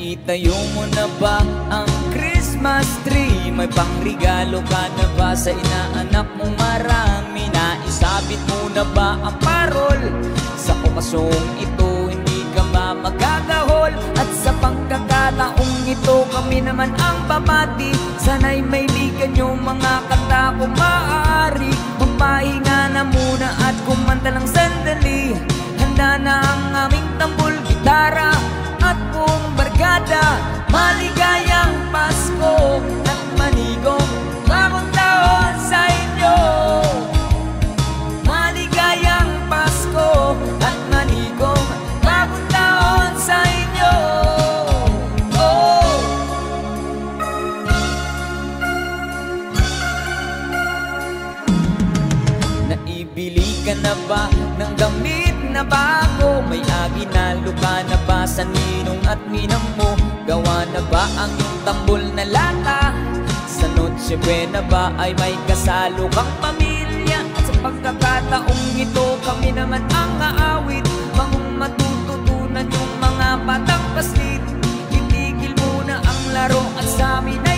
Naitayo mo na ba ang Christmas tree? May pangregalo ka na ba sa inaanak mong marami? Naisabit mo na ba ang parol? Sa okasyong ito, hindi ka ba magagahol? At sa pagkakataong ito, kami naman ang babati. Sana'y may ligan yung mga kanta kung maaari. Magpahinga na muna at kumanta lang sandali. Handa na ang aming tambol, gitara at buong barkada. Maligayang Pasko at manigong bagong taon sa inyo. Maligayang Pasko at manigong bagong taon sa inyo. Oh! Naibili ka na ba ng damit na bago? May aginalo ka na ba sa ninong at ninang mo? Gawa na ba ang iyong tambol na lata? Sa Noche Buena ba ay may kasalo kang pamilya? At sa pagkakataong ito, kami naman ang aawit. Bangong matututunan yung mga batang paslit. Itigil muna ang laro at sa amin